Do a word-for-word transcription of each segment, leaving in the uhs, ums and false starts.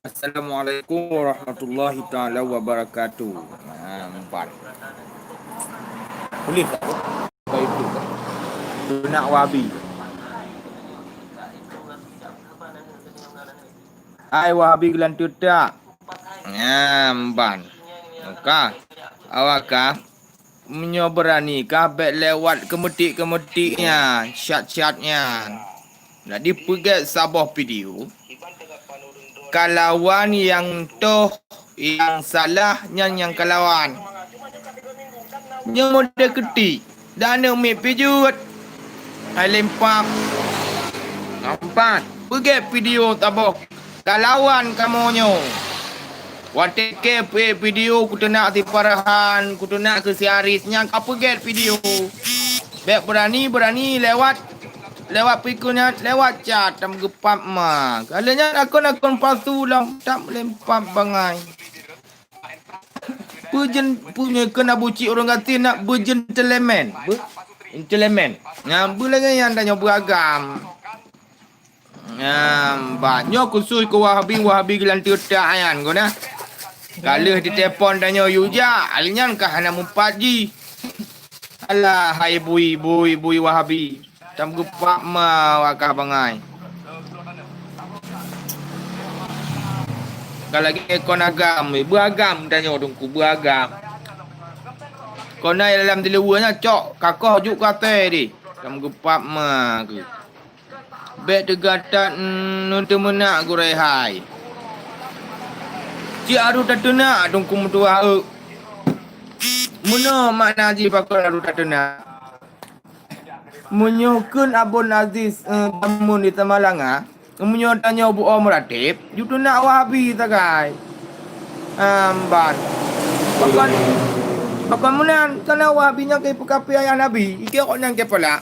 Assalamualaikum warahmatullahi taala wabarakatuh. Ha, empat. Boleh tak? Baik tu. Nak Wahabi. Hai Wahabi geulanteue tak? Nyam ban. Muka. Awak kah? Meunyoe beurani kah bék lewat keumeutiek-keumeutiek nyan, syat-syat nyan. Jadi peugét saboh video, kalawan nyang toh, nyang salah nyan nyang kalawan. Nyoe model keutik, dan aneuk miet pih jeuet. Hai lempam. Nampak? Peugét video saboh. Kalawan kamoe nyoe. Watée kée peuék video kuteunak si Farhan, kuteunak keu si Aris nyan ka peugét video. Bék beurani-beurani lewat, lewat pikun nyan, lewat chat tam geupap ma. Kali nyan akun-akun palsu lam tam lempam bangai. Beujen, punya kena buci ureuëng gasien nak beujentleman. Be, gentleman. Nah, beulagée nyan tanyoe beuragam. Nah, bah, nyoe khusus keu Wahabi, Wahabi geulanteue tak nyan, guna. Ka lheueh ditelepon tanyoe yue jak, hal nyan ka hana meupat jih. Alah, hai bui, bui, bui Wahabi. Tam geupap ma wakah bangai. Ka lagée kon agam, beuagam tanyoe Teungku, beuagam. Kon na dalam diluwa nyan cok, kakoh juk keu ateueh deh. Tam geupap ma keuh. Bék teugatat nun teumeunak gurée hai. Cit aru tateunak Teungku meutuwah eu. Meunoe makna jih pakon aru tateunak. Meunyoe kheun Abon Aziz, eh, Jamun di Samalanga, meunyoe tanyoe bu o meuratéb, juteunak Wahabi sagai. Amban. Pakon, pakon meunan, kana Wahabi nyan keu peukafé ayah Nabi, ikeu awaknyan keu palak.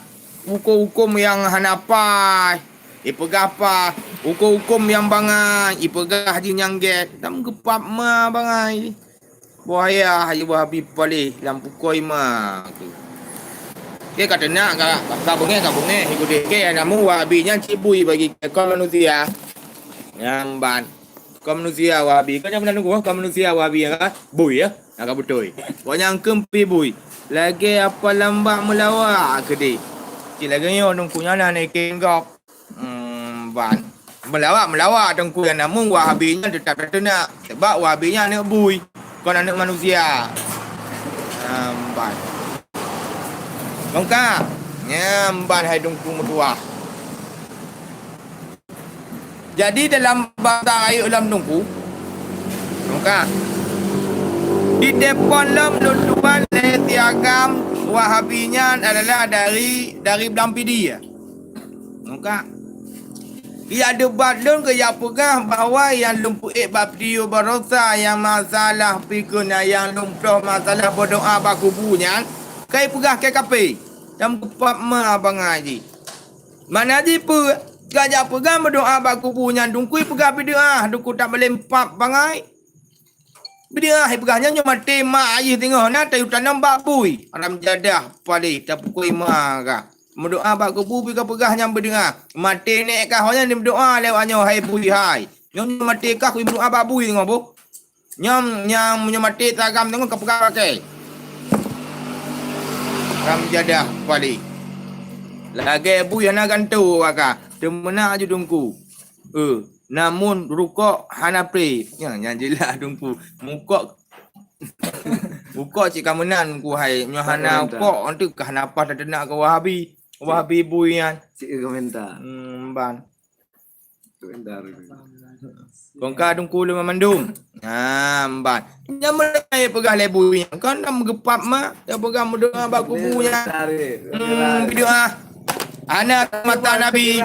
Huköm-huköm nyang hana paih, ipeugah paih. Huköm-huköm nyang bangai, ipeugah jih nyang gét. Tam geupap ma bangai. Buhaya haji Wahabi paléh lam pukoi ma tu. Ke ka teunak ka, ka beungéh, ka beungéh. Ikut ke namu Wahabi nyan cit bui bagi ke kon manusia. Nyang ban. Kon manusia Wahabi. Kan nyang meunan kon manusia Wahabi ya kan? Bui ya. Nah, ka beutôi. Awaknyan keumpie bui. Lagée apa lambak meulawa keudeh. Cit lagée nyoe nungku nyan na neken gop. Hmm, ban. Meulawa, meulawa Teungku nyang namun Wahabi nyan teutap tateunak. Sebab Wahabi nyan aneuk bui, kon aneuk manusia. Hmm, ban. Lengkap. Nyam ban hai Teungku meutuwah. Jadi dalam basa rayeuk lom Teungku, lengkap. Ditelepon lom lôn tuan lé si agam Wahabi nyan adalah dari, dari Blang Pidie. Muka. Ia debat lôn keu jak peugah bahwa nyang lôn peuék bak video barosa nyang masalah pikeue na nyang lôn ploh masalah beudoa bak kubu nyan, kai peugah keu kafé. Dan geupap ma bangai jih. Mana jih peue? Ka jak peugah meudoa bak kubu nyan dungkui peugah bid'ah, dungkui tak boleh pap bangai. Bid'ah ipeugah nyan nyoe maté mak ayeuh teungoh na tayue tanom bak bui. Haram jadah paléh tapukui ma kah. Meudoa bak kubu bui ka peugah nyan bid'ah. Maté nèk kah ho nyan dimeudoa lewat nyoe hai bui hai. Nyoe nyoe maté kah kui meudoa bak bui teungoh boh. Nyoe nyang meunyoe maté tagam teungoh ka peugah pakai. Haram jadah paléh. Lagèe bui hana gantoe waka. Teumeunak aju dungku. Eh, namun rukok hana pré. Nyan, nyan jeulaih dungku. Mukok, mukok cit ka meunan ku hai. Nyoe hana rukok, antu ka hana paih tateunak keu Wahabi. Wahabi bui nyan. Cit komentar. Hmm, ban. Komentar. Kongka dungku lima mandum. Ha, ban. Nyan meunan peugah lé bui nyan. Kan dah meugeupap ma, dah peugah meudoa bak kubu nyan. Hmm, bid'ah. Hana mata Nabi.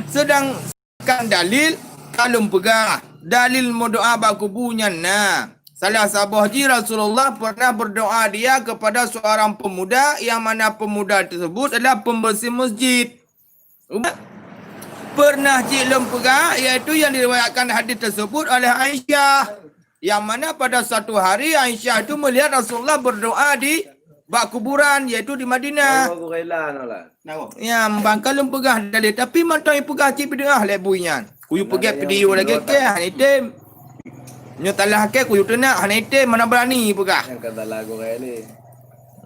Sedang kan dalil, ka lôn peugah, dalil meudoa bak kubu nyan na. Salah saboh jih Rasulullah pernah berdoa dia kepada seorang pemuda yang mana pemuda tersebut adalah pembersih masjid. Pernah cit lôn peugah, yaitu yang diriwayatkan hadis tersebut oleh Aisyah. Yang mana pada suatu hari Aisyah itu melihat Rasulullah berdoa di bak kuburan, yaitu di Madinah. Ya, ban ka lôn peugah dalil, tapi mantong ipeugah cit bid'ah lé bui nyan. Kuyue peugét video lagée kée hana item. Nyoe talah kée kuyue teunak hana item, mana berani peugah. Nyang ka salah gurée lé.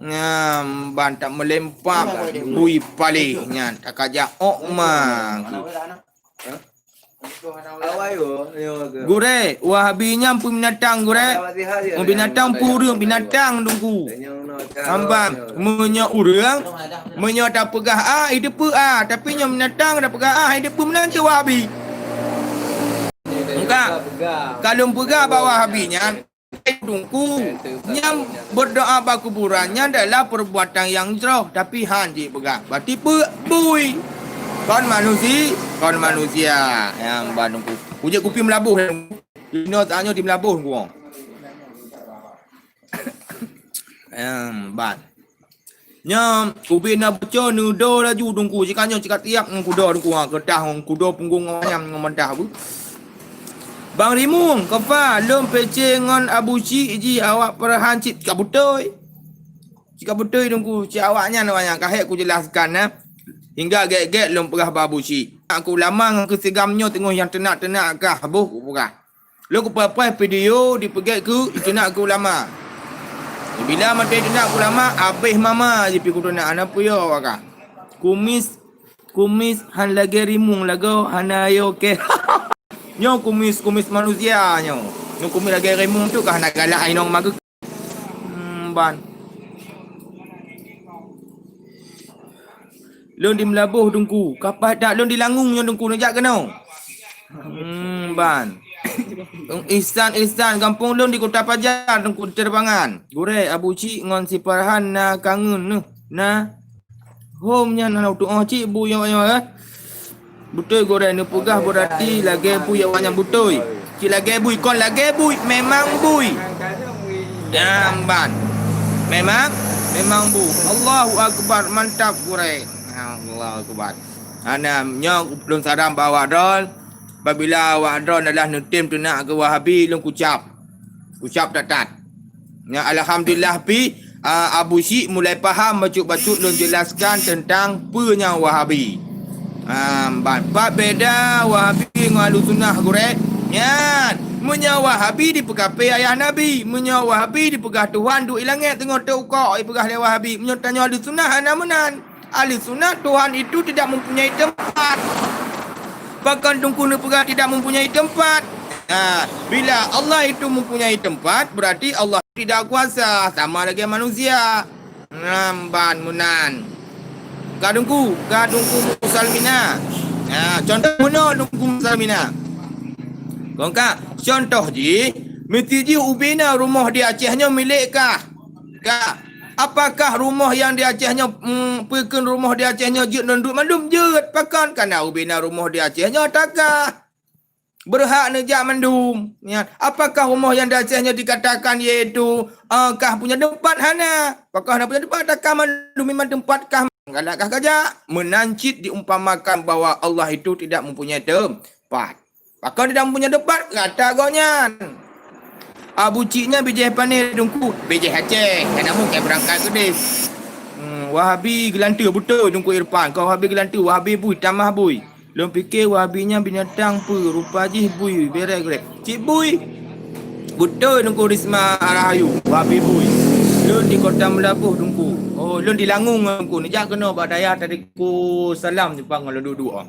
Nyam ban tak meulempak bui paleh nyan takajak ok ma. Gurée, Wahabi nyan peuminatang gurée. Binatang pureueng binatang dungku. Ambang, meunyoe ureuëng, meunyoe tapeugah ah, iteupeue ah, tapi nyoe binatang tapeugah ah, iteupeue meunan cit Wahabi. Engka, ka lôn peugah bak Wahabi nyan, dungku, nyang berdoa bak kuburan nyan adalah perbuatan yang jroh, tapi han jih peugah. Berarti peue bui. Kon manusia, kon manusia. Nyang ban dungku. Kujak kupi meulaboh. Inoe tanyoe di meulaboh dungku. Nyang ban. Nyan ubé na beuco neudo laju dungku, sikanyoe sikatiak ngon kudo dungku, ha, keutah ngon kudo punggong awaknyan ngon mantah bu. Bang Rimueng, kefa lôn pece ngon Abu Syik jih awak peurahan cit ka beutôi. Cit ka beutôi dungku, cit awaknyan awaknyan ka hék kujelaskan na. Hingga gét-gét lôn peugah bak Abu Syik. Aku ulama ngon keusigam nyoe teungoh nyang teunak-teunak kah boh kupeugah. Lôn kupaih-paih video dipeugét keu iteunak keu ulama. Bila mantong iteunak keu ulama, abéh mama jih pi kuteunak hana peue yo waka. Kumis, kumis han lagée rimueng lagoe hana yo keh. Nyoe kumis, kumis manusia nyoe. Nyoe kumis lagée rimueng tu ka hana galak inong mageu. Hmm, ban. Lôn di Meulaboh dungku, kapai that lôn di Langung nyoe dungku neujak keunoe. Hmm, ban. Ihsan, Ihsan, gampông lôn di Kota Pajar dungku di Terbangan. Gurée Abu Cik ngon si Farhan na kangeun neuh, na. Hom nyan hana tuoh cit bui nyoe nyoe eh. Beutôi gurée neupeugah beurati lagée bui awaknyan beutôi. Cit lagée bui kon lagée bui, memang bui. Nyang ban. Memang, memang bui. Allahu akbar, mantap gurée. Allahu akbar. Hana nyoe lôn saran bak awak droe. Apabila awak droe adalah neutem teunak keu Wahabi lôn kucab. Kucab that-that. Nyan alhamdulillah pi, a, Abu Syik mulai paham bacut-bacut lôn jelaskan teuntang peue nyang Wahabi. A, ban pat beda Wahabi ngon Ahlussunnah gurée. Nyan, meunyoe Wahabi dipeukapé ayah Nabi, meunyoe Wahabi dipeugah Tuhan duek i langét teungoh teu ukok dipeugah lé Wahabi. Meunyoe tanyoe Ahlussunnah hana meunan. Ahli sunat, Tuhan itu tidak mempunyai tempat. Pakon teungku neupeugah tidak mempunyai tempat? Nah, bila Allah itu mempunyai tempat, berarti Allah tidak kuasa sama lagée manusia. Nah, ban meunan. Ka teungku, ka teungku Musalmina. Nah, contoh meunoe teungku Musalmina. Kon ka, contoh jih, meusti jih ubina rumoh di Aceh nyoe milék kah? Ka, apakah rumoh nyang di Aceh nyoe, mm, peue kheun rumoh di Aceh nyoe jeuet ngon duek mandum? Jeuet, pakon? Kana ubina rumoh di Aceh nyoe takah. Beurhak neujak mandum. Nyan, apakah rumoh nyang di Aceh nyoe dikatakan yaitu, eh, kah punya tempat? Hana. Pakon hana punya tempat? Takah mandum memang tempat kah. Galak kah kajak? Meunan cit diumpamakan bahwa Allah itu tidak mempunyai tempat. Pakon tidak mempunyai tempat, kata gobnyan. Abu Cik nyan bijéh pané teungku, bijéh Aceh, nyang namun keu beurangkat keudeh. Hmm, Wahabi geulanteue beutôi teungku Irfan, kon Wahabi geulanteue, Wahabi bui, tamah bui. Lôn pike Wahabi nyan binatang peue, rupa jih bui, bereh-gereh. Cit bui. Beutôi teungku Risma Rahayu, Wahabi bui. Lôn di Kota Meulaboh teungku. Oh, lôn di Langung teungku. Neujak keunoe bak dayah Tariku Salam jumpa ngon lôn duek-duek.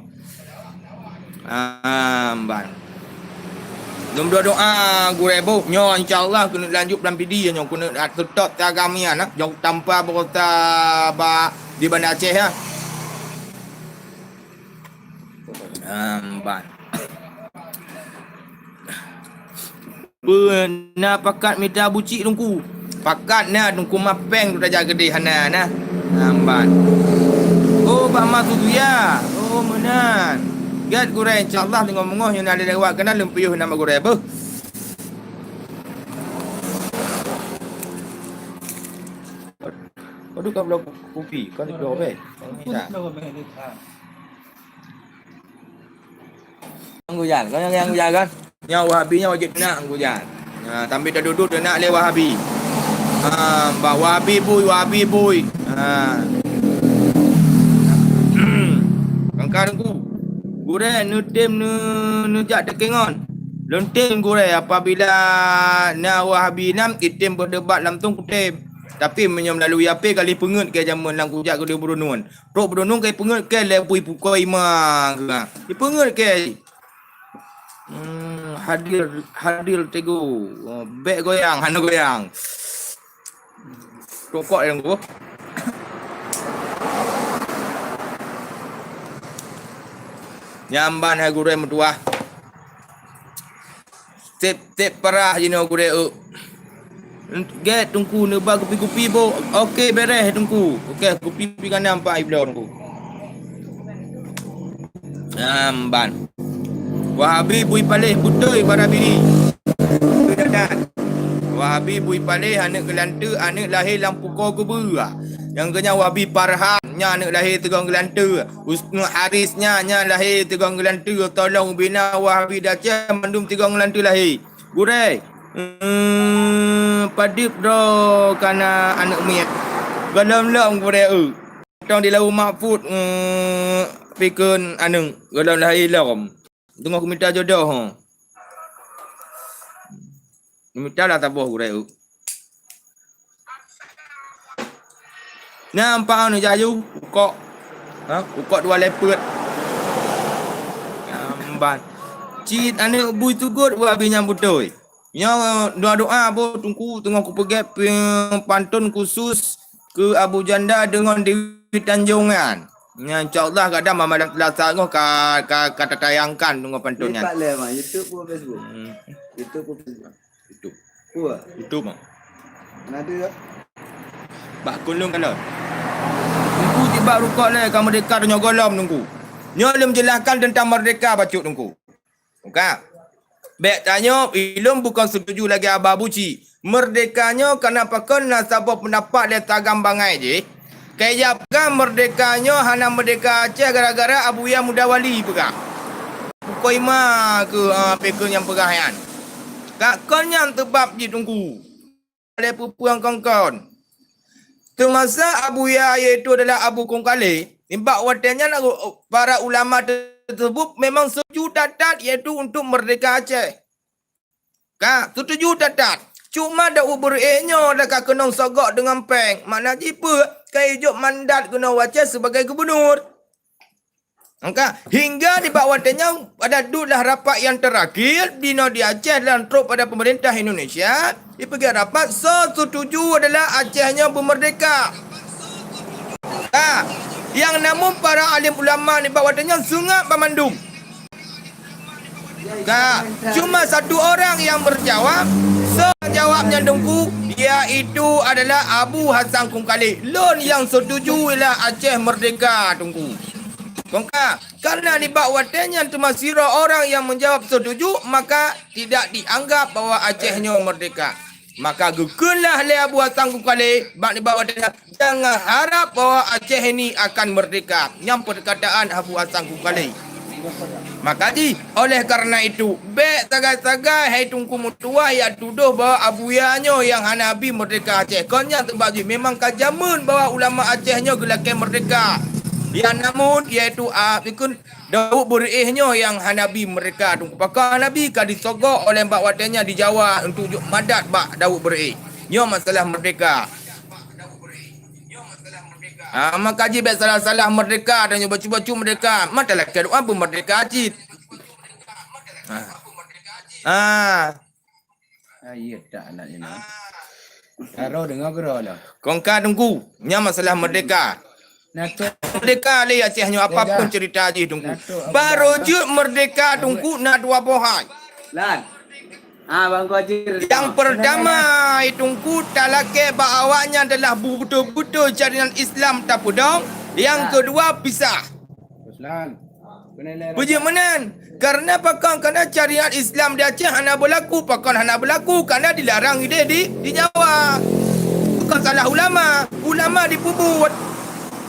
Amban. Lôn doa-doa gurée boh nyoe insya Allah keuneuk lanjut bulan Pidie nyoe keuneuk seutôt agama nyan, jok tanpa beurota bak di Banda Aceh ya. Amban. Peue na pakat mita bucik teungku? Pakat na teungku mapéng tu tajak keudeh hana na. Amban. Oh, bak ma suduya. Oh, meunan. Gét gurée, insya Allah teungoh meungoh nyang na lewat keunan lôn piôh nama gurée beuh. Aduh, ka bloe kupi, kan bloe beh. Anggujan, kau nyang Anggujan kan? Nyang Wahabi nyang wajéb teunak Anggujan. Ha, tapi taduduek teunak lé Wahabi. Ha, bak Wahabi bui, Wahabi bui. Ha. Kangka teungku. Gurée, neutem neu-, neujak teukeungon. Lôn tem gurée, apabila na Wahabi nam, item beudebat langsung kutem. Tapi meunyoe meulalu I A P ka lheueh peungeut keu jameun lam kujak keudeh Brunun. Trok Brunun ka ipeungeut keu lé bui pukoi ma keu. Ipeungeut keu. Hmm, hadir, hadir Teguh. Oh, bék goyang, hana goyang. Rokok yang gua. Nyamban hai gurée meutuah. Sep-sep parah jinoe gurée eu. Gét Teungku neuba kupi-kupi boh. Oke, bereh Teungku. Oke, kupi-kupi ka na empat ibloe Teungku. Nyamban. Wahabi bui paléh beutôi bara biri. Wahabi bui paléh aneuk geulanteue, aneuk lahé lam pukoe geubeue. Nyang keunyan Wahabi Farhan, nyan aneuk lahé teugong geulanteue. Husnul Haris nyan, nyan lahé teugong geulanteue. Tolong ubina Wahabi di Aceh mandum teugong geulanteue lahé. Gurée, ehm, padub droe kana aneuk miet. Gohlom-lom gurée eu. Tong di Lauh Mahfud, ehm, pikon aneuk gohlom lahé lom. Teungoh kumita jodoh, ho. Kumita lah saboh gurée eu. Nampak anu jaju, ukok. Ha, ukok dua lepet. Amban. Cit aneuk bui tugot Wahabi nyang beutôi. Nyoe doa-doa boh Teungku teungoh kupeugét pe-, pantôn khusus keu Abu Janda deungon Dewi Tanjongan. Nyan insya Allah kadang malam Selasa ngoh ka, ka, ka tatayangkan deungon pantôn nyan. Pat lé, Mak? YouTube ke Facebook? Hmm. YouTube ke Facebook? YouTube. Kuah? YouTube, Mak. Mana ada? Bak kunlung kalau. Teungku tibak rukok lé ka meurdeka tanyoe gohlom Teungku. Nyoe lôn jeulahkan teuntang meurdeka bacut Teungku. Ka. Bék tanyoe, ilôn bukon seutuju lagée Aba Buci. Meurdeka nyoe kana pakon na saboh peundapat lé tagam bangai jih. Kaya peugah meurdeka nyoe hana meurdeka Aceh gara-gara Abuya Muda Wali peugah. Bukoe ma keu, ah, peue keu nyang peugah nyan. Ka kon nyan seubab jih Teungku. Lé peue-peue kon-kon. Teumasa Abuya, yaitu adalah Abu Kongkale, nibak watée nyan para ulama teusebut memang seutuju that-that, yaitu untuk meurdeka Aceh. Ka, seutuju that-that. Cuma Daud Beureueh nyoe dah ka keunong sogok deungon péng, makna jih peue, ka ijok mandat keunoe u Aceh sibagai gubunur. Maka, hingga nibak watée nyan pada duek lah rapat nyang teurakhir di noe di Aceh dan trok pada pemerintah Indonesia, dipeugét rapat soe seutuju adalah Aceh nyoe beumeurdeka. Ha, nyang namun para alim ulama nibak watée nyan seungab banmandum. Ka, cuma satu orang yang berjawab, soe jawab nyan Teungku, yaitu adalah Abu Hasan Kongkale. Lôn nyang seutuju ialah Aceh meurdeka Teungku. Kongka, karena nibak watée nyan teuma sidroe orang yang menjawab setuju, maka tidak dianggap bahwa Aceh nyoe merdeka. Maka geukheunlah lé Abu Hasan Kongkale bak nibak watée nyan, jangan harap bahwa Aceh ini akan merdeka. Nyang perkataan Abu Hasan Kongkale. Maka jih, oleh karena itu, bék sagai-sagai hai Teungku meutuwah ya tudoh bahwa Abuya nyoe nyang hana bi merdeka Aceh. Kon nyan sebab jih memang ka jameun bahwa ulama Aceh nyoe geulakée merdeka. Ya namun, yaitu, ah, ikun Daud Beureueh nyoe nyang hana bi merdeka Teungku. Pakon hana bi ka disogok oleh bak watée nyan di Jawa untuk jok mandat bak Daud Beureueh. Nyoe masalah merdeka. Ah, maka jih bék salah-salah merdeka dan nyoe bacut-bacut merdeka. Mata lakée doa pun merdeka cit. Ah. Ah. Ah, iya tak anak ini. Karo dengar kero lah. Kongka Teungku, nyan masalah merdeka. Nah, tu. Merdeka lé Aceh nyoe apapun cerita jih Teungku. Nah, tu. Baru jeuet merdeka Teungku na dua boh hai. Lan. Ah, Bang Gojir. Yang pertama, hai Teungku, talakée bak awaknyan adalah beutôi-beutôi syariat Islam tapeudong. Yang kedua, pisah. Ruslan. Peujeuet meunan. Karena pakon, karena syariat Islam di Aceh hana beulaku, pakon hana beulaku, karena dilarang idéh di, di Jawa. Bukan salah ulama, ulama dipeubuet.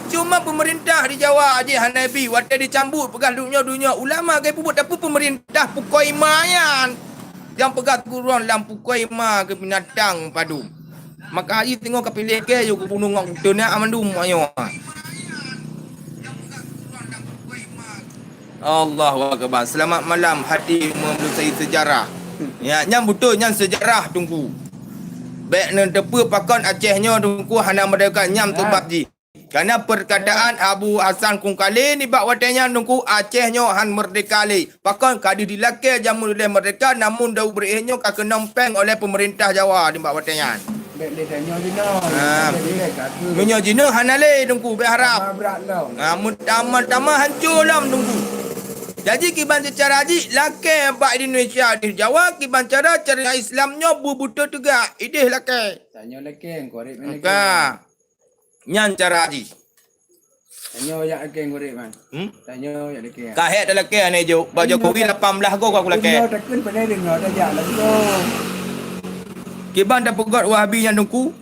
Cuma pemerintah di Jawa jih hana bi, watée dicambuk peugah dunia-dunia ulama gai peubuet, tapi pemerintah pukoi ma nyan. Nyang peugah gurong lam pukoi ma keu binatang padum. Maka aji teungoh ka piléh kée yue geubunuh ngon teunak mandum ayoe. Allahu Akbar. Selamat malam, hati menelusuri sejarah. Ya, nyan beutôi, nyan sejarah, Teungku. Bék neuteupeue pakon Aceh nyoe, Teungku, hana merdeka, nyan sebab jih. Karena perkataan Abu Hasan Kungkale nibak watée nyan, Teungku, Aceh nyoe han merdeka lé. Pakon ka deuh dilakée jameun udeb merdeka, namun Daud Beureueh nyoe ka keunong péng oleh pemerintah Jawa nibak watée nyan. Bék lé tanyoe jinoe. Ha. Bék lé ka keu. Meunyoe jinoe hana lé, Teungku, bék harab. Tambah brat lom. Ha, mun tamah-tamah hancô lom, Teungku. Jadi kiban cara jih lakée bak Indonesia di Jawa, kiban cara syariat Islam nyoe beubeutôi teugak, ideh lakée. Tanyoe lakée, korek Ka. Nyan cara jih. Tanyoe jak lakée ngurek, man. Hmm? Tanyoe jak lakée. Ka hék talakée aneuk jok. Bak Jokowi lapan belas go ka kulakée. Nyoe takheun pandai deungoe tajak lagu. Kiban tapeugét Wahabi nyan, Teungku.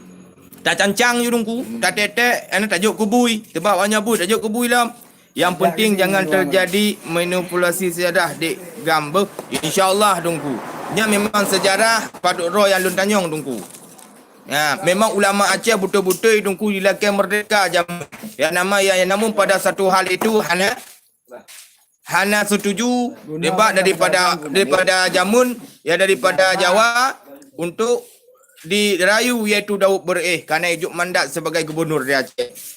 Tacancang ju, Teungku. Hmm. Tatek-tek, aneuk tajok keu bui. Teubak awak nyan bui, tajok keu bui lom. Yang penting jangan terjadi manipulasi sejarah dek GAM beuh. Insya Allah, Teungku. Nyan memang sejarah padub droe nyang lôn tanyong, Teungku. Ha, memang ulama Aceh beutôi-beutôi, Teungku, dilakée merdeka jameun. Ya nama ya, ya namun pada satu hal itu hana, hana setuju daripada, daripada, daripada jameun, ya daripada Jawa untuk dirayu, iaitu Daud Beureueh, karena ijok mandat sebagai gubernur di Aceh.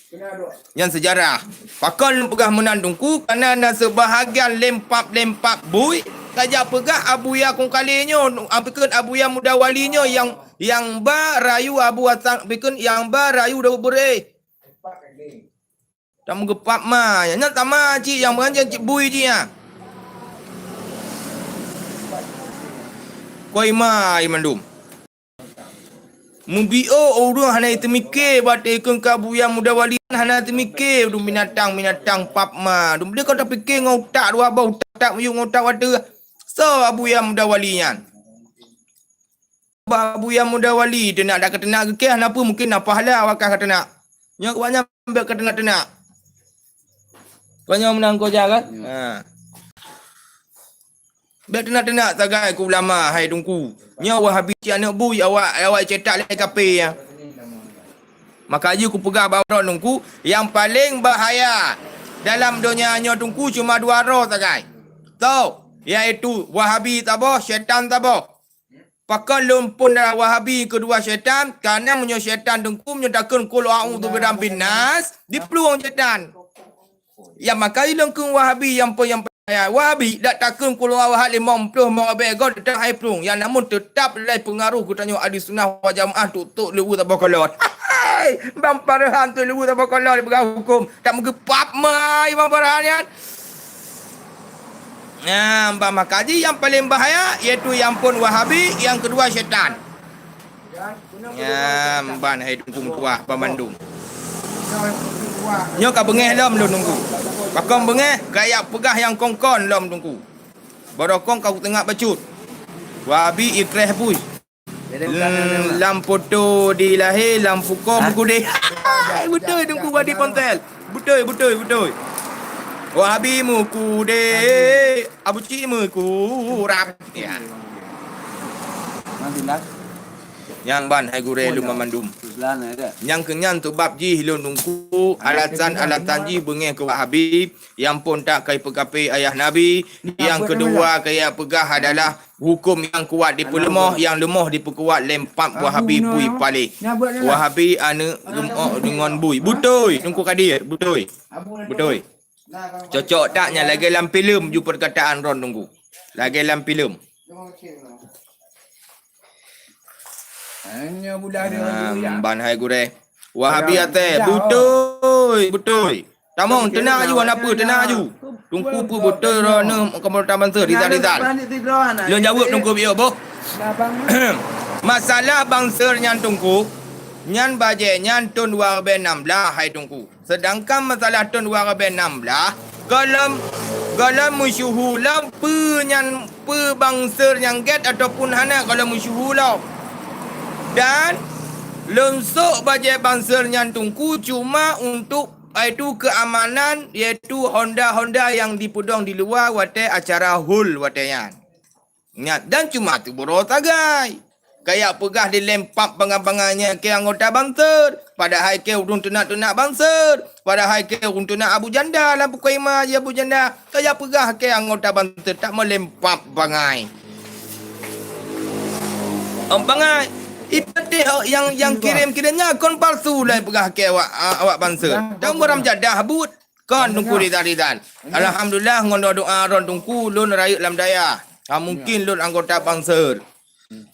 Nyan sejarah. Pakon lôn peugah meunan, Teungku, karena na seubahagian lempap-lempap bui ka jak peugah Abuya Kungkale nyoe, pikheun Abuya Muda Wali nyoe nyang, nyang ba rayu Abu Hasan, pikheun nyang ba rayu Daud Beureueh. Tameugeupap ma, nyan sama cit nyang meuhanjeuet cit bui jih nyan. Koi ma mandum. Mubiôh ureuëng hana teumike, bak teukheun keu Abuya Muda Wali hana teumike, dum binatang-binatang pap ma. Dum dia kau tapike ngon utak dua boh utak, tak miyup ngon utak wateu. So Abuya Muda Wali nyan. Bak Abuya Muda Wali teunak dak kateunak geukeh hana peue, mungkin na pahala awak ka teunak. Nyoe awak nyan bek kateunak-teunak. Kau nyoe meunang kau jaga. Ha. Bék teunak-teunak sagai keu ulama, hai Teungku. Nyoe Wahabi cit aneuk bui, awak, awak cetak lé kape ya. Maka jih kupeugah bak droe Teungku, nyang paleng bahaya dalam donya nyoe Teungku cuma dua droe sagai. Toh, yaitu Wahabi saboh, syaitan saboh. Pakon lôn phon Wahabi keudua syaitan, karena meunyoe syaitan Teungku meunyoe takheun qul a'udzu birabbin nas, diplueng syaitan. Ya maka ilong keu Wahabi nyang pe nyang paya Wahabi dak takheun qul huwallahu ahad limong ploh mong abée goe teutap hai plueng. Yang namun teutap lé peungaruh geutanyoe ahli sunnah wal jamaah tuk-tuk leubeh saboh kolor. Hai, Bang Farhan tu leubeh saboh kolor dipeugah huköm. Tak meugeupap mai Bang Farhan nyan. Nah, Bang Makaji yang paling bahaya iaitu yang phon Wahabi, yang kedua syaitan. Nyan ban hai Teungku meutuah ban mandum. Nyoe ka beungéh lom lôn Teungku. Pakon beungéh, kajak peugah nyang kon-kon lom Teungku. Barokong ka kuteungoh bacut. Wahabi ikreh bui. Lam poto dilahé, lam puko meukudeh. Beutôi Teungku Wadi Ponsel. Beutôi, beutôi, beutôi. Wahabi meukudeh, Abu Cik meukurab. Ya. Nyan ban hai gurée lôn mandum. Nyang keu nyan seubab jih lôn Teungku alasan-alasan jih beungéh keu Wahabi, nyang phon tak kai peukape ayah Nabi, nyang keudua kaya peugah adalah huköm nyang kuat dipeuleumah, nyang leumoh dipeukuat lé empat Wahabi bui paleng. Wahabi aneuk leumoh deungon bui. Beutôi, Teungku Kadir, beutôi. Beutôi. Cocok tak nyan lagée lam filem ju perkataan droe Teungku. Lagée lam filem. Hanya budak dia. Nah, ban hai gurée. Wahabi até, beutôi, beutôi. Tamong, teunak aju, hana peue, teunak aju. Teungku peue beutôi droeneuh kamoe ta bansa, rizal-rizal. Lôn jaweueb Teungku biôh boh. Masalah bansa nyan Teungku, nyan bajée nyan thon dua ribée nam blah hai Teungku. Seudangkan masalah thon dua ribée nam blah, gohlom, gohlom meusyuhu lom peue nyan, peue banser nyang gét ataupun hana gohlom meusyuhu lom. Dan lôn sôk bajée banser nyan Teungku cuma untuk, yaitu keamanan, yaitu honda-honda nyang dipeudong di luwa watée acara hol watée nyan. Nyan, dan cuma teuburoe sagai. Kajak peugah dilempap bangai-bangai nyan keu anggota banser. Padahai keu ureuëng teunak-teunak banser. Padahai keu ureuëng teunak Abu Janda lam pukon lima jih Abu Janda. Kajak peugah keu anggota banser tak meulempap bangai. Em, bangai. Ipeuteh nyang, nyang kirém-kirém nyan kon palsu lah peugah keu awak, awak banser. Dan orang jadah buet. Kon Teungku Rizal-Rizal. Alhamdulillah ngon doa-doa droen Teungku lôn rayeuk lam dayah. Ha, mungkin lôn anggota banser.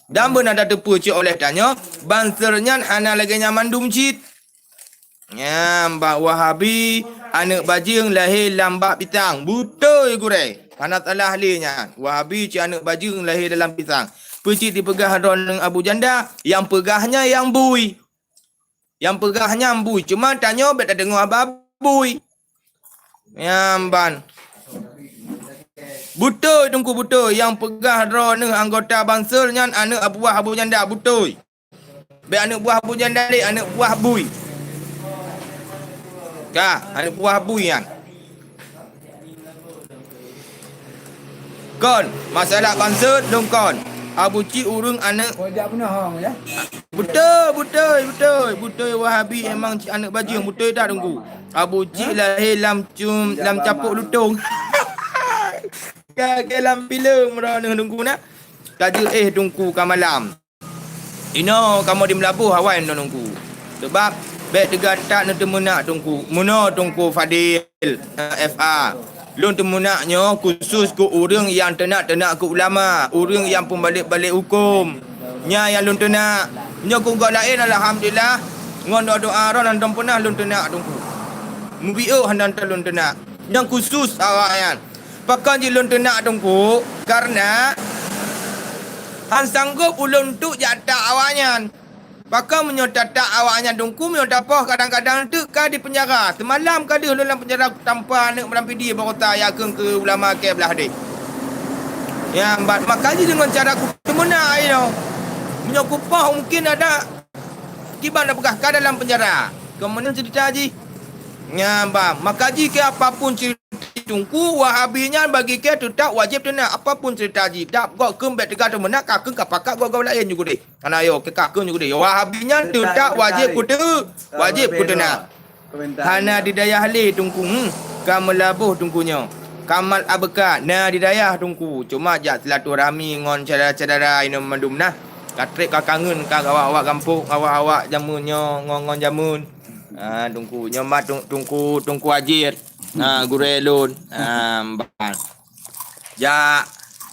Dan beuna tateupeue cit oleh tanyoe, banser nyan hana lagée nyan mandum cit. Nyan bak Wahabi, aneuëk bajeueng lahé lam bak pisang. Beutôi gurée. Hana salah lé nyan. Wahabi cit aneuëk bajeueng lahé dalam pisang. Peue cit dipeugah droeneueh Abu Janda, nyang peugah nyan nyang bui. Nyang peugah nyan bui, cuma tanyoe bék tadeungoe haba bui. Nyan ban. Beutôi Teungku beutôi, nyang peugah droeneueh anggota banser nyan aneuëk buah Abu Janda beutôi. Bék aneuëk buah Abu Janda lé, aneuëk buah bui. Ka, aneuëk buah bui nyan. Kon, masalah banser lôn kon. Abu Cik ureuëng aneuëk. Kau jak pernah hong ya? Beutôi, beutôi, beutôi. Beutôi Wahabi emang cit aneuëk bajeueng, beutôi dak Teungku? Abu Cik lahé lam cum, lam capok lutong. Ka, ka lam filem droeneueh Teungku na. Ka jeuet eh Teungku ka malam. Inoe kamoe di Meulaboh awai ngon Teungku. Sebab bék teuga that neuteumeunak Teungku. Meunoe Teungku Fadil, eh, F A. Lôn teumeunak nyoe khusus keu ureuëng nyang teunak-teunak keu ulama, ureuëng nyang peubalek-balek huköm. Nyan nyang lôn teunak. Nyoe keu gob laén alhamdulillah ngon doa-doa droen hana pernah lôn teunak Teungku. Mubiôh hana lôn teunak. Nyang khusus awaknyan. Pakon jih lôn teunak Teungku, kareuna han sanggob ulôn tuk jak tak awaknyan. Pakon meunyoe tatak awaknyan Teungku, meunyoe tapoh kadang-kadang teuk ka di peunjara. Seumalam ka deuh lôn lam peunjara tanpa aneuëk Meulampidi barô ta yakheun keu ulama kée blah deh. Nyan ban maka jih deungon cara kuteumeunak inoe. Meunyoe kupoh mungkin ada kiban tapeugah ka dalam peunjara. Keumeunang ceurita jih. Nyan ban maka jih keu apapun ceurita Teungku, Wahabi nyan bagi kée teutap wajéb teunak apapun ceurita jih. Dap gob kheun bék teuga teumeunak ka kheun ka pakat gob-gob laén ju keudeh. Hana yo keu ka kheun ju keudeh. Wahabi nyan teutap wajéb kuteu, wajéb kuteunak. Hana di dayah lé Teungku, hmm, ka Meulaboh Teungku nyoe. Kamal Abeuka na di dayah Teungku. Cuma jak silaturahmi ngon syedara-syedara inoe mandum nah. Ka treb ka kangen ka awak-awak gampông, awak-awak jameun nyoe ngon, ngon jameun. Ah, Teungku, nyoe mat Teung-, Teungku, Teungku Ajir. Ah, gurée lôn. Ah, ban. Jak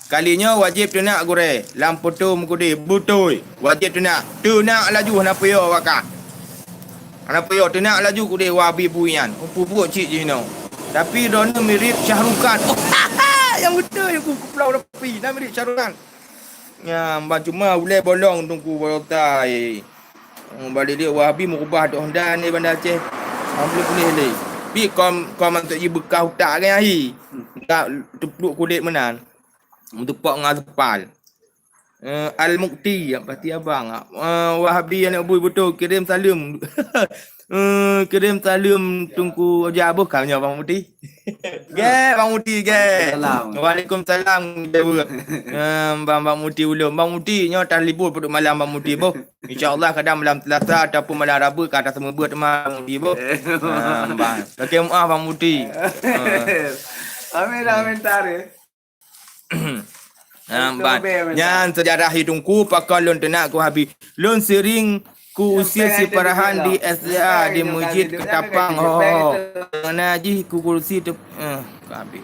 kali nyoe wajéb teunak gurée lam poto meukeudeh beutôi. Wajéb teunak. Teunak laju hana peue yo wakah. Hana peue yo teunak laju keudeh Wahabi bui nyan. Peubuet cit jinoe. Tapi droeneueh mirip Shah Rukh Khan. Nyang beutôi ku kuplong tapi na mirip Shah Rukh Khan. Nyan ban cuma ulée bolong Teungku barô ta. Oh, balik dia Wahabi meurubah dok Honda ni Banda Aceh. Hana puléh-puléh lé. Pi kom, kom antuk jih beukah utak kan ahi. Tak teupluk kulét meunan. Meuteupak ngon aspal. Eh, Al-Mukti, pasti abang. Eh, Wahabi aneuk bui beutôi, kirém saleuem. Eh, kirém saleuem Teungku Oja boh ka nyoe Bang Mukti. Gét, Bang Mukti, gét. Salam. Waalaikumsalam, gét. Eh, Bang, Bang Mukti ulôn. Bang Mukti nyoe tan libur peuduek malam Bang Mukti boh. Insya Allah kadang malam Selasa ataupun malam Rabu ka taseumeubeuet teuma Bang Mukti boh. Eh. Ah, Bang. Lakée meuah Bang Mukti. Ah. Amin, amin, tarikh. Ah, Bang. Nyan seujarah hi Teungku, pakon lôn teunak ku Wahabi. Lôn seuring ku usie si Farhan di S D A di Meuseujid Keutapang. Ho, ho, ho. Na jih ku kursi teu-, eh, ka habéh.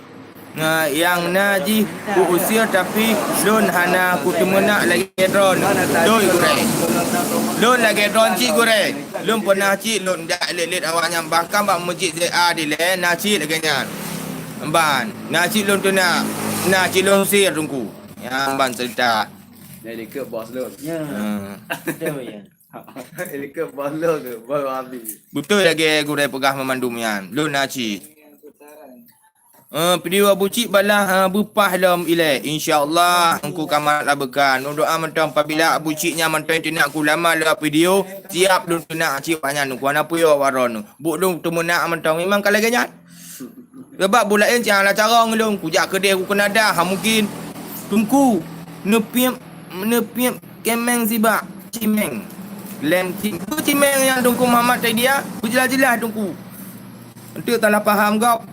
Nah, nyang na jih ku usie, tapi lôn hana kuteumeunak lagée droen. Doi gurée. Lôn lagée droen cit gurée. Lôn peunah cit lôn jak lét-lét awaknyan, bahkan bak meuseujid Z A dilée na cit lagée nyan. Ban, na cit lôn teunak, na cit lôn usie Teungku. Nyan ban ceurita. Jadi ke bos lôn. Ya. Hmm. Betul ya. Jadi ke bos lôn ke, bos Wahabi. Beutôi lagée gurée peugah meumandum nyan. Lôn na cit. Eh, video Abu Cik balah, eh, beupah lom ilée. Insya Allah, Teungku Kamal Abeuka. Lôn doa mantong apabila Abu Cik nyan mantong teunak ku lama lewat video, siap lôn teunak cit awaknyan Teungku. Hana peue yo awak droen. Buet lôn teumeunak mantong memang ka lagée nyan. Sabab buet laén cit hana carông lôn, kujak keudeh ku keunadah, ha mungkin. Teungku, neupiep, neupiep Kemeng sibak, cimeng. Lem cim-, peue cimeng nyan Teungku Muhammad Taidia? Beujeulaih-jeulaih Teungku. Enteuk salah paham gob.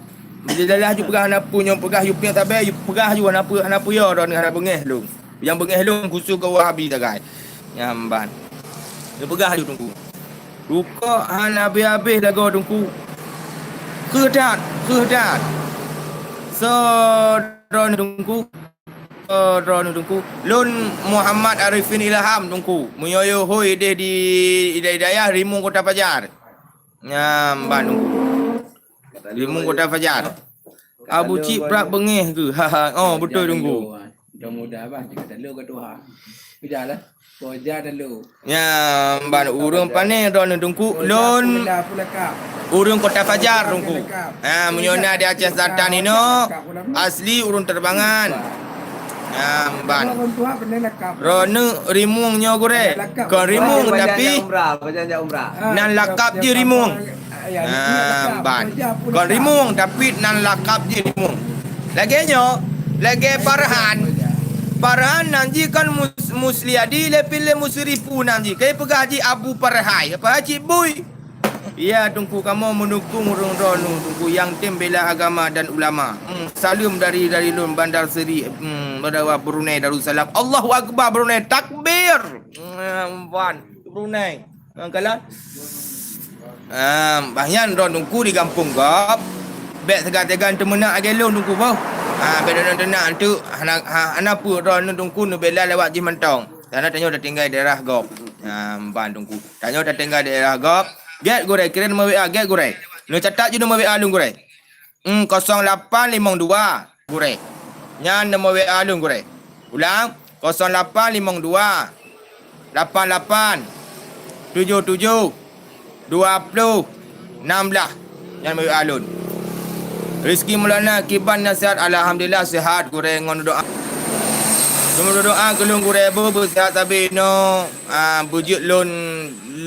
Beujeulaih-jeulaih ju peugah hana peue, nyoe peugah ju pieng sabe, ju peugah ju hana peue, hana peue yo droeneuh hana beungéh lôn. Nyang beungéh lôn khusus keu Wahabi sagai. Nyan ban. Ju peugah ju Teungku. Rukok hana habéh-habéh lagoe Teungku. Kheueh that, kheueh that. Soe droeneuh Teungku? Soe droeneuh Teungku? Lôn Muhammad Arifin Ilham Teungku. Meunyoe hôi idéh di hidayah-hidayah Rimueng Kota Fajar. Nyan ban Teungku. Rimueng Kota Fajar. Abu Cik brat beungéh keu? Ha, ha. Oh, beutôi Teungku. Mudah-mudahan bah cakap talo ka tuha. Udah lah. Koja talo. Nyan ban ureueng pané droeneuh Teungku. Lôn ureueng Kota Fajar Teungku. Ha, meunyoe na di Aceh Selatan inoe, asli ureueng Terbangan. Nyan ban. Droeneuh Rimueng nyoe gurée. Kon Rimueng tapi nan lakab jih Rimueng. Nyan ban. Kon Rimueng tapi nan lakab jih Rimueng. Lagée nyoe, lagée Farhan. Farhan nan jih kan Mus-, Musliadi, leupie lé Musrifu nan jih. Kai peugah jih Abu Farhai. Apa cit bui? Ya Teungku, kamoe meudukong ureueng droeneuh Teungku nyang tem bela agama dan ulama. Hmm, saleuem dari, dari lôn Bandar Seri, hmm, Brunei Darussalam. Allahu Akbar Brunei, takbir. Hmm, ban Brunei. Ngon kalon. Ah, bah nyan droe Teungku di gampông gob. Bék teuga-teuga teumeunak lagée lôn Teungku boh. Ah, bék droe teunak anteuk hana, ha, hana peue droe Teungku neubela lewat jih mantong. Karena tanyoe tatinggai daerah gob. Ah, ban Teungku. Tanyoe tatinggai daerah gob. Gét gurée, kirém nomor W A, gét gurée. Neucatat ju nomor W A lôn gurée. Hmm, kosong lapan limong dua, gurée. Nyan nomor W A lôn, gurée. Ulang, kosong lapan limong dua, lapan lapan, tujoh tujoh, dua ploh, nam blah. Nyan nomor W A lôn. Rizki Maulana kiban nasihat, alhamdulillah sehat, gurée ngon doa. Cuma doa keu lôn gurée beu, beu sehat sabe inoe, ah, beujeuet lôn,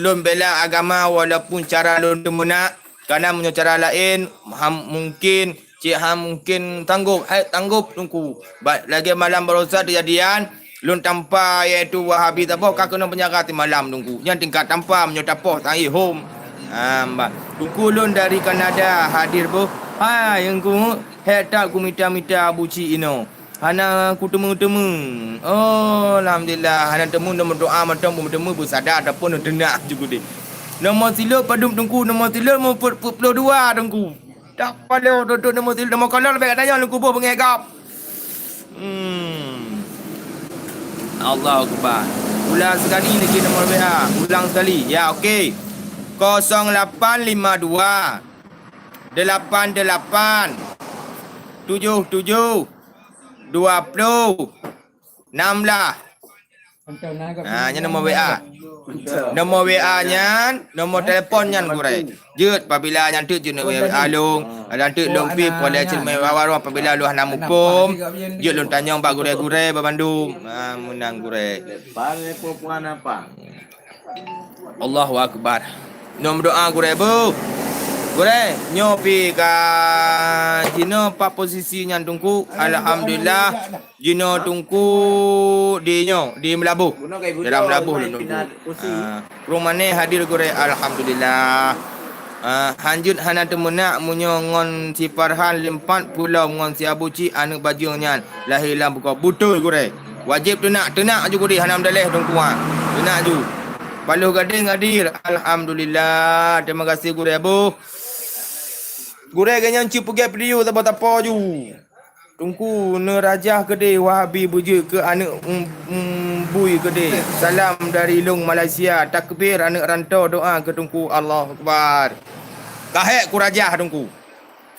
lôn bela agama walaupun cara lôn teumeunak. Karena meunyoe cara laén, ham-, mungkin, cit han mungkin tanggôp, hai tanggôp Teungku. Ba-, lagée malam barosa teujadian, lôn tampa, yaitu Wahabi tapoh ka keunong peunjara simalam Teungku. Nyan tingkat tampa meunyoe tapoh sang ihom. Ha, bah. Teungku lôn dari Kanada hadir boh. Hai Teungku, hék that kumita-mita Abu Cik inoe. Hana kuteumé-teumé. Oh, alhamdulillah, hana teumé, neumeudoa mantong beuteumeung beusada ataupun neuteunak ju gudeh. Nomor silot padum Teungku, nomor silot meupeue-, peuet ploh dua Teungku. Tak paloe duduk nomor silot, nomor kolong leubeh gata nyoe Teungku boh beungéh gob. Hmm. Allahu Akbar. Ulang sekali lagi nomor W A. Ulang sekali. Ya, okey. Kosong lapan lima dua, delapan delapan, tujoh tujoh, dua ploh, nam blah. Ha, nyan nomor W A. Nomor W A nyan, nomor telepon nyan gurée. Jeuet pabila nyan teuk jeuet nomor W A lôn, dan teuk lôn pi poleh cit meuwarong pabila lôn hana muphom. Jeuet lôn tanyong bak gurée-gurée babandum. Ha, meunan gurée. Allahu Akbar. Nyoe meudoa gurée beuh. Gurée, nyoe pi ka jinoe pat posisi nyan Teungku. Alhamdulillah. Jinoe Teungku di nyoe, di Meulaboh. Dalam Meulaboh lôn Teungku. Ah, Rumanée hadir gurée, alhamdulillah. Ah, hanjeuet hana teumeunak meunyoe ngon si Farhan limpat pulo ngon si Abu Cik aneuëk bajeueng nyan. Lahé lam buko beutôi gurée. Wajéb teunak, teunak ju gurée hana meudaleh dong kuat. Teunak ju. Paloh gadeng hadir. Alhamdulillah. Terima kasih gurée boh. Gurée geuh nyan cit peugét video tapa-tapa ju. Teungku neurajah keudeh Wahabi beujeuet keu aneuëk em-, em-, bui keudeh. Salam dari Long Malaysia. Takbir aneuëk rantô doa keu Teungku. Allahu Akbar. Ka hék kurajah Teungku.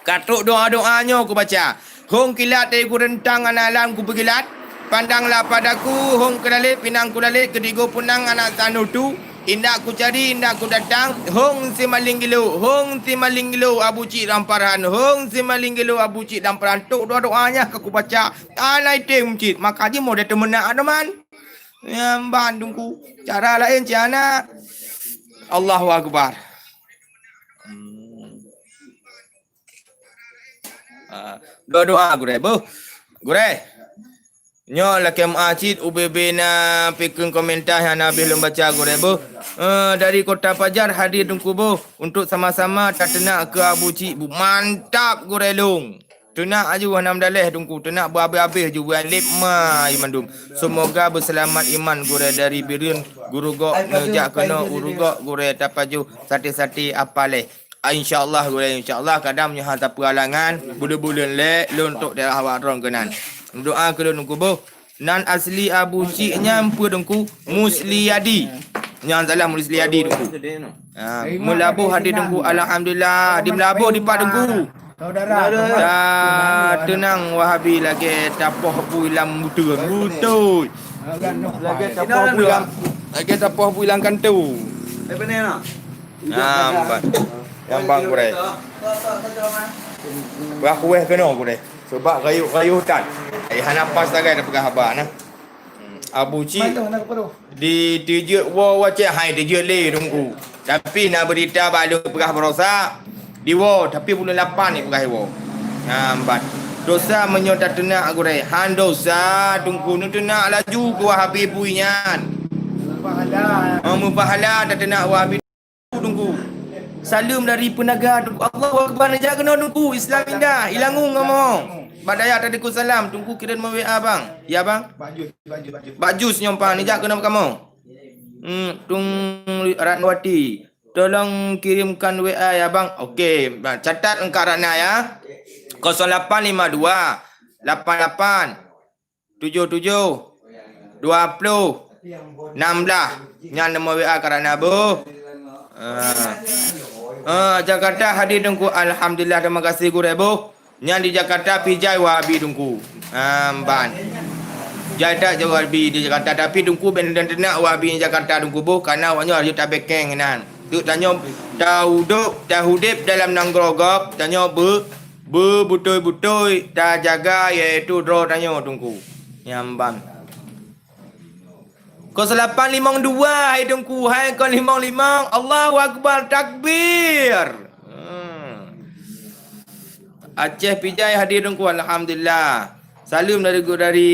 Ka trok doa-doa nyoe kubaca. Hong kilat teuh kureuntang aneuk lam kupeukilat. Pandanglah padaku, hong keulalét pinang kulét, keutigo punang aneuk sanutu. Indak kucari, indak kudatang, hong simaling gilo, hong simaling gilo Abu Cik dan Farhan, hong simaling gilo Abu Cik dan Farhan. Trok doa-doa nyan ka kubaca. Tanai teuh meucit, maka jih model teumeunak adoman. Nyang ban Teungku. Cara laén cit hana. Allahu Akbar. Hmm. Ah, doa-doa gurée beuh. Gurée. Nyoe lakée meu'ah cit ubé-bé na pikeun komentar nyang na habéh lôn baca gurée boh. Eh, dari Kota Pajar hadir Teungku boh untuk sama-sama tateunak keu Abu Cik bu. Mantap gurée lôn. Teunak aju hana meudaléh Teungku, teunak beuhabéh-habéh ju buan lép ma mandum. Semoga beuseulamat iman gurée dari Bireuen Gurugok neujak keunoe Urugok gurée tapajoh saté-saté apaleh. Ah, insya Allah gurée, insya Allah kadang meunyoe hana tapeuhalangan, buleuen-buleuen lé lôn tok daerah awak droen keunan. Doa keu lôn Teungku boh. Nan asli Abu Cik nyan peue Teungku? Musliadi. Nyan salah Musliadi Teungku. Ha, Meulaboh hadir Teungku. Alhamdulillah. Di Meulaboh dipat Teungku. Saudara. Dah teunang Wahabi lagée tapoh bui lam buteuen. Beutôi. Lagée tapoh bui lam, lagée tapoh bui lam kanto. Nah, ban. Nyang ban gurée. Bah kueh keunoe gurée. Sebab rayeuk-rayeuk tan. Ai hana pas sagai tapeugah haba nah. Hmm, Abu Cik. Di teujeuet woe wacée hai teujeuet lé Teungku. Tapi na beurita bak lôn peugah barosa. Di woe tapi buleuen lapan ni peugah woe. Nah, ban. Dosa meunyoe tateunak gurée. Han dosa Teungku neuteunak laju keu Wahabi bui nyan. Meupahala. Oh, meupahala tateunak Wahabi. Teungku. Saleuem dari Peunaga Teungku. Allahu Akbar, neujak keunoe Teungku. Islam Indah, Ilangung kamoe. Bak dayah Tadikul Salam, Teungku kirém WA bang. Ya bang? Bak jus, bak jus, bak jus. Bak jus nyoe pang, neujak keunoe kamoe. Hmm, Tung Ratnawati. Tolong kirimkan WA ya bang. Okey, bang, catat engkak Ratna ya. Kosong lapan lima dua, lapan lapan, tujoh tujoh, dua ploh, nam blah. Nyan nomor WA ka Ratna boh. Ah. Ah, Jakarta hadir Teungku. Alhamdulillah, terima kasih gurée boh. Nyan di Jakarta pih jai Wahabi Teungku. Ah, ban. Jai that jai Wahabi di Jakarta, tapi Teungku ben dan teunak Wahabi di Jakarta Teungku boh, karena awaknyoe harus tabekeng nan. Teuk tanyoe taudok, tahudép dalam nanggroe gob, tanyoe be Beutôi-beutôi tajaga, iaitu droe tanyoe Teungku. Nyan ban. Kosong lapan limong dua, hai Teungku, hai kon limong limong. Allahu Akbar, takbir. Hmm. Aceh Pijai hadir Teungku, alhamdulillah. Saleuem dari, dari,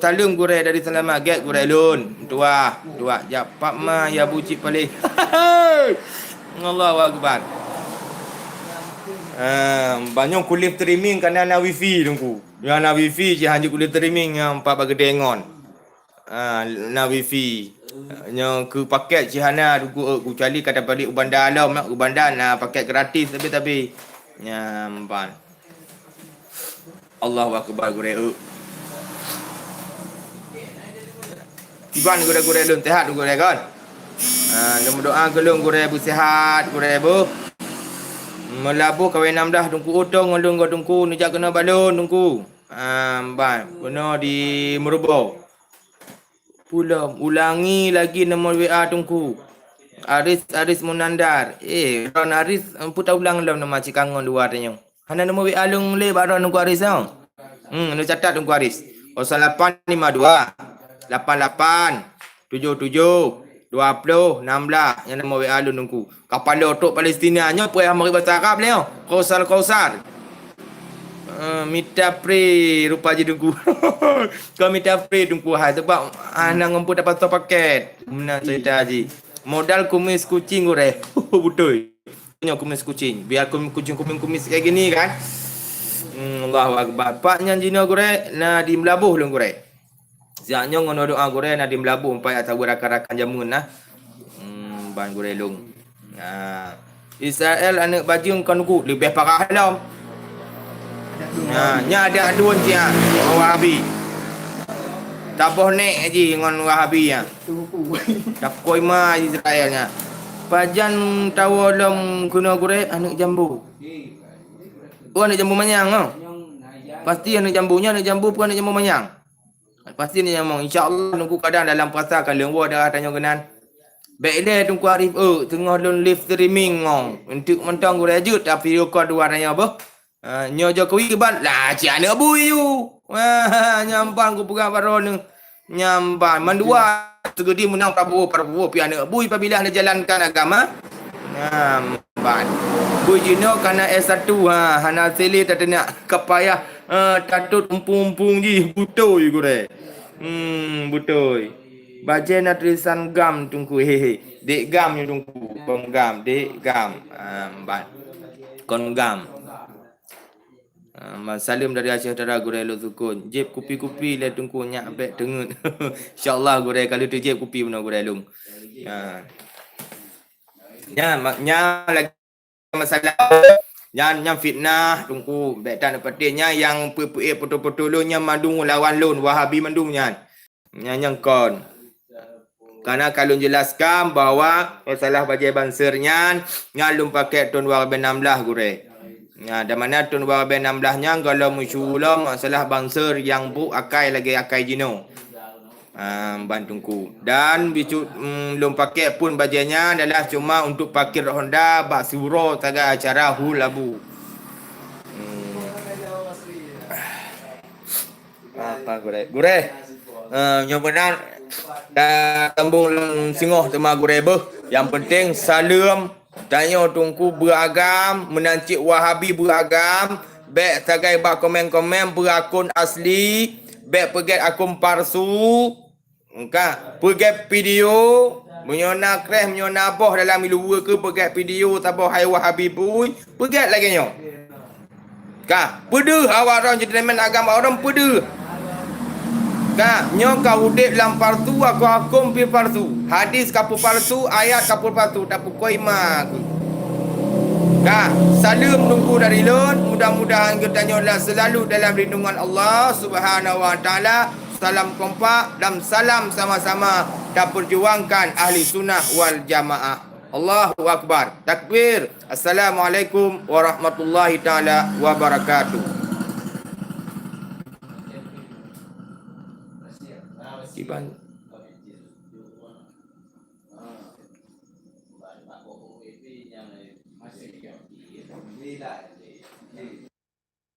saleuem gurée dari Seulamat, gét gurée lôn. Tuah, tuah jak pat ma ya bucik paleh. Allahu Akbar. Ah, banyong ku live streaming kana na wifi Teungku. Nyang na wifi cit hanjeuet ku live streaming nyang pat bak geudée ngon. Ah, na wifi. Nyang keu paket cit hana Teungku, eh, kecuali ka tabalik u banda lom, u banda na paket gratis tapi, tapi. Nyan ban. Allahu Akbar gurée, eh. Kiban gurée-gurée lôn, sehat gurée kan? Ha, lôn meudoa keu lôn gurée beusehat gurée boh. Meulaboh kawée nam blah Teungku Utong ngon lôn goe Teungku, neujak keunoe bak lôn Teungku. Ha, ban, keunoe di Meureubo. Pulom, ulangi lagi nomor WA Teungku. Aris, Aris Munandar. Eh, droen Aris, peue taulang lom nama cit ka ngon dua tanyoe. Hana nomor WA lôn lé bak droen Teungku Aris nyoe. Hmm, neucatat Teungku Aris. Kosong lapan lima dua, lapan lapan, tujoh tujoh, dua ploh, nam blah. Nyan nomor WA lôn Teungku. Kapala otok Palestina nyoe peue hana basa Arab lé nyoe. Kausar, kausar. Eh, mita free rupa jih Teungku. Kau mita free Teungku hai sebab hana ngon peue tapasoe paket. Meunan cerita jih. Modal kumis kucing gurée. Beutôi. Nyoe kumis kucing. Biar kum-, kucing kumis-kumis kayak gini kan. Hmm, Allahu Akbar. Pak nyan jinoe gurée, na di Meulaboh lôn gurée. Siat nyoe ngon doa gurée na di Meulaboh empat atawa rakan-rakan jameun nah. Hmm, ban gurée lôn. Nah. Israel aneuk bajeueng kon Teungku leubeh parah lom. Nah, nya ada aduen sia Wahabi. Taboh nek jih ngon Wahabi ya. Takoi ma Israel nya. Pajan tawoe lom keunoe gurée aneuk jambu. Oh, aneuk jambu manyang oh. Pasti aneuk jambu nya aneuk jambu bukan aneuk jambu manyang. Pasti ni nyamong. Insya Allah Teungku kadang dalam puasa ka leueng woe darah tanyoe keunan. Bék lé Teungku Arif, eh, teungoh lôn live streaming ngong. Enteuk mantong gurée jeuet tapi video call dua tanyoe boh. Ha, nyoe Jokowi kiban lah cit aneuk bui yu. Wah, nyan ban kupeugah baroe neuh. Nyan ban mandua seugedi meunang Prabowo, Prabowo pi aneuk bui pabila neujalankan agama. Nyan. Ban. Bujinoe kana S satu, ha, hana silih tateunak ka payah, eh, tatot umpung-umpung jih, beutôi gurée. Hmm, beutôi. Bajée na tulisan gam Teungku, hehe. Dek gam nyoe Teungku, kon gam, dek gam. Ah, ban. Kon gam. Ah, ma-, saleuem dari Aceh Utara gurée lôn sukon. Jieb kupi-kupi lé Teungku nyak bék teungeut. Insya Allah gurée ka lheueh teujieb kupi bunoe gurée lôn. Ah. Nyan, ma-, nyan lagi masalah nyan, nyan fitnah, Teungku. Bék tan peuté nyan nyang peu-, peu-, eh, peuto-peuto lôn nyan mandum lawan lôn, Wahabi mandum nyan. Nyan nyang kon. Karena ka lôn jelaskan bahwa masalah bajée banser nyan, nyan lôn pakai thon dua ribée nam blah gurée. Nah, dan mana thon dua ribée nam blah nyan kalau meusyulam masalah banser nyang brôk akai lagée akai jinoe. Ah, ban Teungku. Dan bicu, mm, lôn pakai pun bajée nyan adalah cuma untuk parkir Honda bak siuroe sagai acara hul abu. Hmm. Apa gurée? Gurée. Eh, nyoe meunan dan sambung lôn singoh teuma gurée beuh. Nyang penting saleuem tanyoe Teungku beuagam, meunan cit Wahabi beuagam, bék sagai bak komen-komen beuakun asli, bék peugét akun palsu. Ka, peugét video, meunyoe na kreh, meunyoe na boh dalam iluwa keu peugét video saboh hai Wahabi bui, peugét lagée nyoe. Ka, peudeuh awak droe, gentleman agama droe peudeuh. Ka, nyoe ka udeb lam palsu, aku hukum pih palsu. Hadis ka peupalsu, ayat ka peupalsu, tapeukoh iman aku. Ka, saleuem Teungku dari lôn, mudah-mudahan geutanyoe selalu dalam lindungan Allah Subhanahu wa Taala. Salam kompak dan salam sama-sama tapeujuangkan ahli sunnah wal jamaah. Allahu Akbar. Takbir. Assalamualaikum warahmatullahi taala wabarakatuh. Kiban